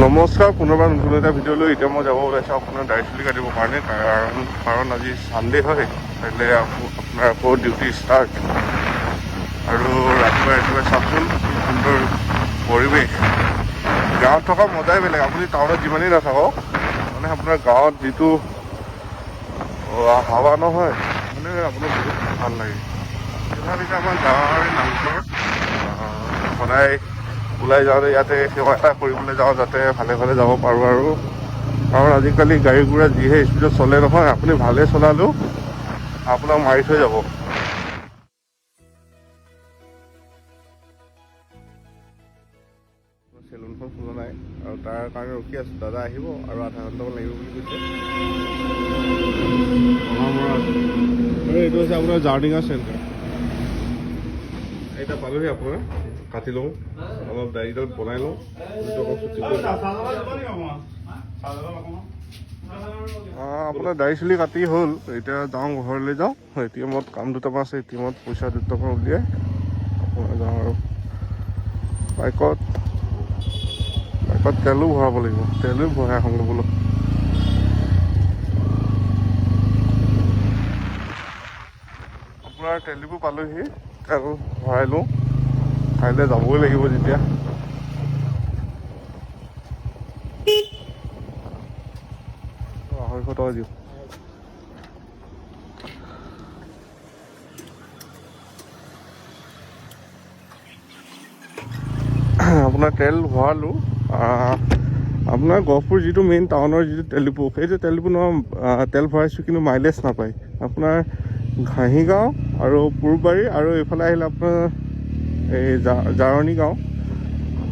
নমস্কাৰ, পুনৰবাৰ নতুন এটা ভিডিঅ' লৈ এতিয়া মই যাব ওলাইছোঁ আপোনাৰ দাড়ি চুলি কাটিবৰ কাৰণে। কাৰণ আজি ছানডে হয়, কাইলৈ আকৌ আপোনাৰ আকৌ ডিউটি ষ্টাৰ্ট। আৰু ৰাতিপুৱা ৰাতিপুৱা চাওকচোন কি সুন্দৰ পৰিৱেশ। গাঁৱত থকা মজাই বেলেগ। আপুনি টাউনত যিমানেই নাথাকক, মানে আপোনাৰ গাঁৱত যিটো হাৱা নহয়, মানে আপোনাৰ বহুত ভাল লাগে। তথাপিতো আমাৰ গাঁৱৰ নামঘৰ সদায় ওলাই যাওঁতে ইয়াতে সেৱা এটা কৰিবলৈ যাওঁ, যাতে ভালে ভালে যাব পাৰোঁ। আৰু কাৰণ আজিকালি গাড়ী ঘোঁৰা যিহে স্পীডত চলে নহয়, আপুনি ভালে চলালেও আপোনাক মাৰি থৈ যাব। চেলুনখন খোলা নাই আৰু তাৰ কাৰণে ৰখি আছোঁ। দাদা আহিব আৰু আধা ঘণ্টামান লাগিব বুলি কৈছে। আৰু এইটো হৈছে আপোনাৰ জাৰডিঙা চেণ্টাৰ। এতিয়া পালোহি আপোনাৰ, কাটি লওঁ অলপ, দাড়িডাল বনাই লওঁ, চুলিটো অকণ চুটি কৰি লওঁ। আপোনাৰ দাড়ি চুলি কাটি হ'ল, এতিয়া যাওঁ, ঘৰলৈ যাওঁ। এটিএমত কাম দুটামান আছে, এটিএমত পইচা দুটামান উলিয়াই আপোনাৰ যাওঁ। আৰু বাইকত তেলো ভৰাব লাগিব, তেলো ভৰাই আহোঁগৈ বোলো। আপোনাৰ তেল ডিপু পালোহি, তেল ভৰাই লওঁ, কাইলৈ যাবই লাগিব যেতিয়া। 250 টকা দিওঁ। আপোনাৰ তেল ভৰালোঁ। আপোনাৰ গহপুৰ যিটো মেইন টাউনৰ যিটো তেল ডিপু, সেইটো তেল ডিপু নহয়, তেল ভৰাইছোঁ কিন্তু মাইলেজ নাপায়। আপোনাৰ ঘাঁহিগাঁও আৰু পূৰবাৰী আৰু এইফালে আহিলে আপোনাৰ এই জাৰণি গাঁও,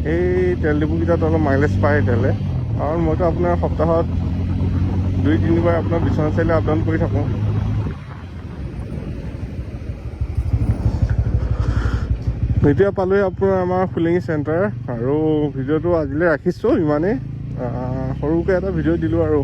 সেই তেল ডিপুকেইটাত অলপ মাইলেজ পায় তেলে। কাৰণ মইতো আপোনাৰ সপ্তাহত 2-3 বাৰ আপোনাৰ বিশ্বনাথ চাৰিআলি আপ ডাউন কৰি থাকোঁ। এতিয়া পালোহি আপোনাৰ আমাৰ ফুলিঙি চেণ্টাৰ। আৰু ভিডিঅ'টো আজিলৈ ৰাখিছোঁ ইমানেই, সৰুকৈ এটা ভিডিঅ' দিলোঁ আৰু।